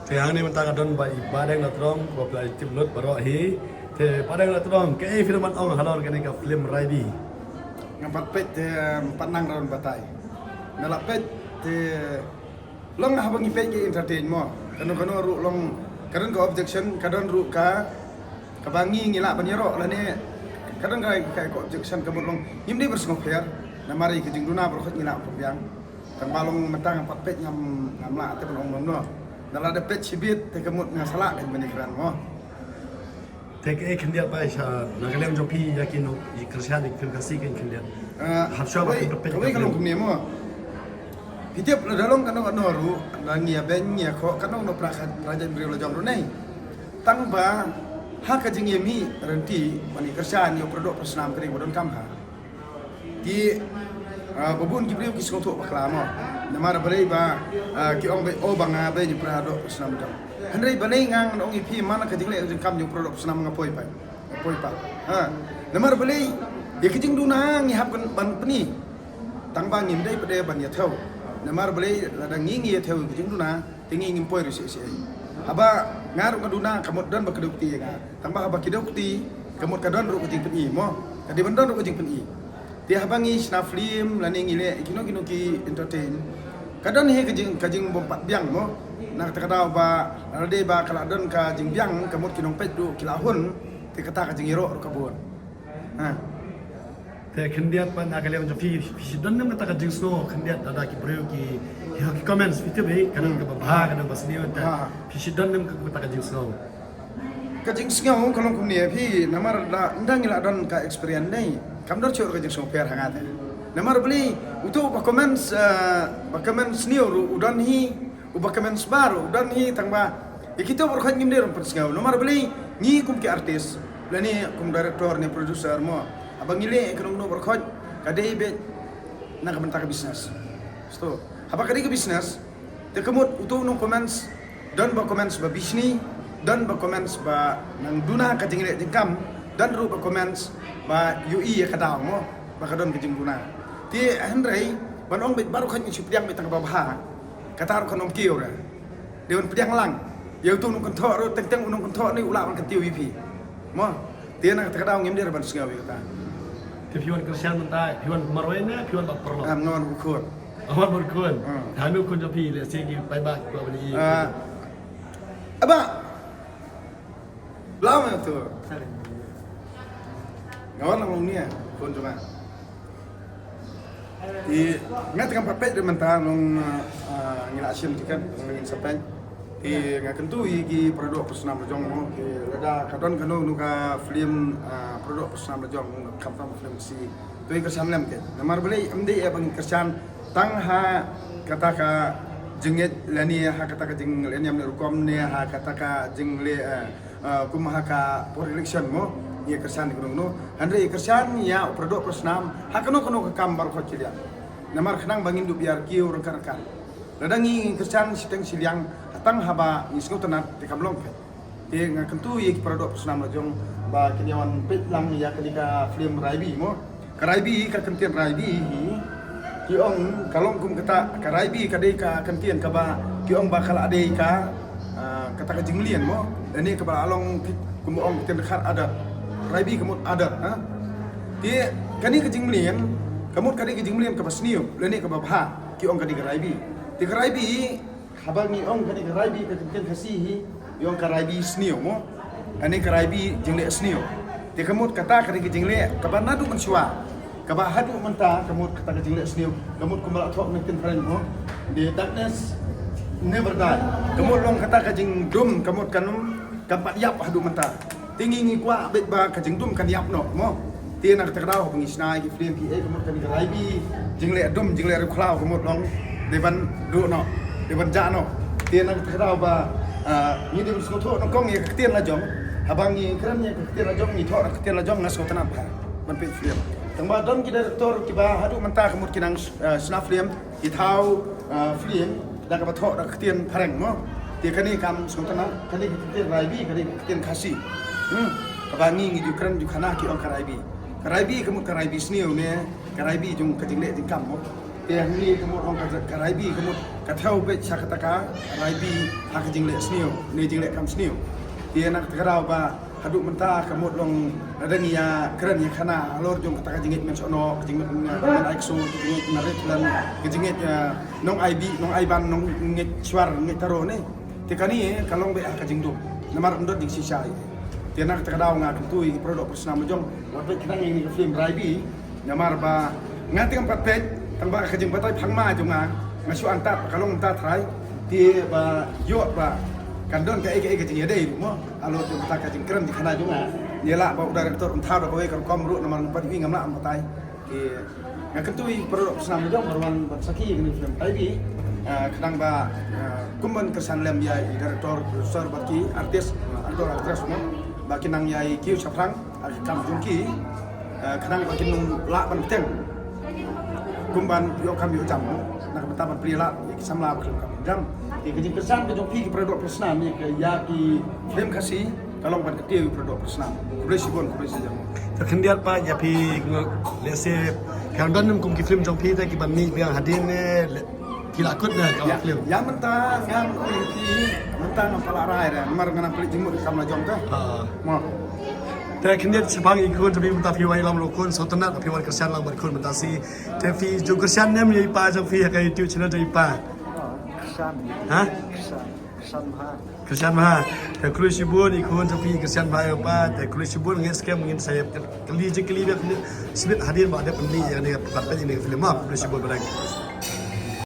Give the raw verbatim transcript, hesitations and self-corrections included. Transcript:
Te hangne mynta ka don bad i Bah Deng Latrong, ba phi la tip lut baroh hi. Te Bah Deng Latrong, kaei phi lah ban ong halor kane ka film Raibi? Nga pat peit te, em, pat nang ruh batai. Nga la peit te long haba ngi peit ngi entertain mo. Kano kano ruh long ka don ka objection, ka don ruh ka, kaba ngi ngi lah ban ïaroh lane ka don ka, ka, ka objection ka mut long ngim dei ban sngewpher. Namar ïa ka jingduna baroh ngi lah ban pynbiang. Tang ba long mynta nga pat peit ngam, ngam lah te ban ong kumno. Nga la da peit shibit te ka mut nga sa lah kan ban ïakren mo. Te kaei khyndiat ba sha na ka liang jong phi ïa ki nongkyrshan ïa ki film Khasi, kaei khyndiat? Eh, hap shuwa ba kawei, phi peit kawei ka film. Ka long kumne mo. Phi tip lada long kano kano ruh, lada ngi ïa beiñ ngi ïa khoh kano kano pra kha, pra jaitbynriew la jong ruh ne. Tang ba ha ka jingïamih rynti ban ïa kyrshan ïa u Paradoh Parasnam ka dei ba donkam ha. Ki, ah, ba bun ki briew ki sngewthuh bakla mo. Namar balei ba, ah, ki ong ba, oh, ba nga beiñ ïa u Paradoh Parasnam jong. Hynrei balei nga ngan ong ïa phi man ka jingleh jingkam jong u Paradoh Parasnam nga poi pat. Nga poi pat. Ha. Namar balei ïa ka jingduna ngi hap kan ban pyni. Tang ba ngim dei pat de ban ïa thew. Namar balei lada ngi ngi ïa thew ïa ka jingduna te ngi ngim poi ruh shisha. Haba nga ruh nga duna ka mut don ba ki dukti ïa nga. Tang ba haba ki dukti ka mut ka don ruh ka jingpyni mo. Ka dei ban don ruh ka jingpyni. Te haba ngi shna film lane ngi leh kino kino ki entertain, ka don hi ka jing, ka jingbym pat biang mo. Na kata ka daw ba lada dei ba ka la don ka jingbiang ka mut ki nongpeit ruh ki la hun, te kata ka jingïaroh ruh ka bun. Ha. Te khyndiat pat na ka liang jong phi, phi shu don ne em kata ka jingsngew khyndiat lada ki briew ki, ki, ki comments phi tip hi, ka don kaba bha, ka don kaba sniew, te phi shu don ne em kata ka jingsngew? Ka jingsngew ka long kumne phi, namar da ynda ngi la don ka experience ne, kam don shuh ka jingsngewpher ha nga te. Namar balei uto ba comments, eh, ba comments sniew ruh u don hi, uba comments ba ruh u don hi, tang ba ïa kito baroh ngim dei ban pynsngew. Namar balei ngi kum ki artist lane kum director ne producer mo, haba ngi leh kano kano baroh ka dei beit na ka bynta ka business. Sto haba ka dei ka business te ka mut uto u nong comments, don ba comments ba bishni, don ba comments ba nang duna ka jingleh jingkam, don ruh ba comments ba ïohi ïa ka daw mo ba ka don ka jingduna. Te hynrei ban ong beit baroh ngi shu pdiang beit tang kaba bha, kata ruh kan ym kiew re. Dei ban pdiang lang. Ïa uto u nongkynthoh ruh teng teng u nongkynthoh ne u lah ban kyntiew ïa phi. Mo. Te na kata ka daw ngim dei ban sngew ïa kata. Te phi wan kyrshan mynta, phi wan marwei ne phi wan bad paralok? Em, nga wan bad u khun. Wan bad u khun. Hmm. Hanu khun jong phi, lehse ki paidbah ki kwah ban ïohi. Ah. Aba. Lam tu. Nga wan lang long nia, khun jong nga. Te nga te ngam pat peit de mynta long, ah, ngi la shim tiket, ngin sa peit. Te nga kyntu ïa ki Paradoh Parasnam la jong mo, ki lada ka don kano kano ka film, ah, Paradoh Parasnam la jong, khamtam film Khasi, to ïa kyrshan lem ke. Namar balei ym dei ïa ba ngin kyrshan tang ha kata ka jingngeit lane ha kata ka jingleh niam leh rukom ne ha kata ka jingleh, eh, Ah, kum ha ka por election mo, ïa kyrshan ïa kano kano. Hynrei ïa kyrshan ïa u Paradoh Parasnam ha kano kano ka kam baroh ki liang. Namar khnang ba ngin dup ïa kiew ryngkat ryngkat. Lada ngi kyrshan shiteng shiliang, tang haba ngi sngewtynnat te kam long phet. Te nga kyntu ïa ki Paradoh Parasnam la jong ba kin ïa wan peit lang ïa kane ka film Raibi mo. Ka Raibi, ka kyntien Raibi hi, ki ong ka long kum kata, ka Raibi ka dei ka kyntien kaba ki ong ba ka la dei ka, ah, kata ka jingmlien mo. Lane kaba la long ki, kum ong kyntien khar adat. Raibi ka mut adat, ha. Te kane ka jingmlien ka mut ka dei ka jingmlien kaba sniew lane kaba bha, ki ong ka dei ka Raibi. Te ka Raibi, haba ngi ong kane ka Raibi ka kyntien Khasi hi, ngi ong ka Raibi sniew mo. Kane ka Raibi jingleh sniew. Te ka mut kata ka dei ka jingleh kaba naduh mynshuwa, kaba haduh mynta ka mut kata ka jingleh sniew, ka mut kumba la thoh na ka ktien phareng mo, the darkness never die. Ka mut long kata ka jingdum, ka mut kan ym, kam pat ïap haduh mynta. Te ngi ngi kwah beit ba ka jingdum kan ïap noh mo. Te na kata ka daw haba ngi shna ïa ki film ki, eh, ka mut kane ka Raibi, jingleh dum, jingleh riewkhlaw, ka mut long dei ban duh noh, dei ban jah noh. Te na kata ka daw ba, ah, ngi dei ban sngewthuh nyngkong ïa ka ktien la jong. Haba ngi kren ïa ka ktien la jong, ngi thoh ka ktien la jong, nga sngewtynnat bha ban peit film. Tang ba don ki director kiba haduh mynta ka mut ki nang, ah, shna film, ki thaw, ah, film da kaba thoh da ka ktien phareng mo. Te kane kam sngewtynnat, kane ka ktien Raibi, kane ka ktien Khasi. Hmm. Kaba ngi ngi ju kren ju khana ki ong ka Raibi. Ka Raibi ka mut ka Raibi sniew ne ka Raibi jong ka jingleh jingkam mo. Te hangne ka mut long ka, ka Raibi, ka mut ka thew beit sha kata ka Raibi ha ka jingleh sniew, ne jingleh kam sniew. Te na kata ka daw ba haduh mynta ka mut long la dang ïa kren ïa khana halor jong kata ka jingngeit mynshuh noh, ka jingngeit, eh, ai ksu, ka jingngeit narit, ka jingngeit, eh, nong ai bih, nong ai ban, nong ngeit shuar, ngeit taro ne. Te kane ka long beit ha ka jingdum. Namar ym don jingshisha. Te na kata ka daw nga kyntu ïa ki para doh para snam la jong, wat beit khnang ïa kane ka film Raibi. Namar ba nga te ngam pat peit, tang ba ka jingbatai phang ma jong nga, nga shu antad ba ka long mynta trai. Te ba ïoh ba kan don kaei kaei ka jingïadei ruh mo. Halor jong kata ka jingkren jingkhana jong nga, ïa lah ba u director un thaw da kawei ka rukom ruh, namar nga pat ïohi ngam lah ban batai. Te nga kyntu ïa ki para doh para snam la jong ba wan ban sakhi ïa kane ka film Raibi. Ah, khnang ba, ah, kum ban kyrshan lem ïa i director, producer bad ki artist, actor, actress mo, ba kin nang ïai kiew shaphrang ha ki kam jong ki, eh, khnang ba kin lah ban bteng, kum ban ïoh kam ïoh jam mo, na ka bynta ban plie lad ïa ki samla ba ki ïoh kam ïoh jam. Te ka jingkyrshan ka jong phi ki para doh para snam ïa ki, ïa ki film Khasi ka long ban kyntiew ïa ki para doh para snam. Khublei shibun, khublei shibun. Te khyndiat pat ïa phi, lehse ka don kum ki film jong phi te ki ban mih biang hadien ne, ki la kut ne ka film. Ïa mynta ngam ïohi, mynta ngam pat lah rai re, namar nga nang pynleit jingmut ïa ka kam la jong ka. Ha. Mo. Te khyndiat shaphang ïa ki khun jong phi mynta phi wan ïalam ruh khun, sngewtynnat phi wan kyrshan lang bad khun mynta shi. Te phi ju kyrshan ne em ïa i pa jong phi ha ka YouTube channel jong i pa? Oh, kyrshan. Ha? Kyrshan. Kyrshan bha. Kyrshan bha. Te khublei shibun ïa ki khun jong phi, kyrshan bha ïa u pa. Te khublei shibun, ngeit skhem ngin sa ïa kylli jingkylli biang shibit hadien ba dep pynmih ïa kane ka, pynmih ïa kane ka film. Khublei shibun, bye.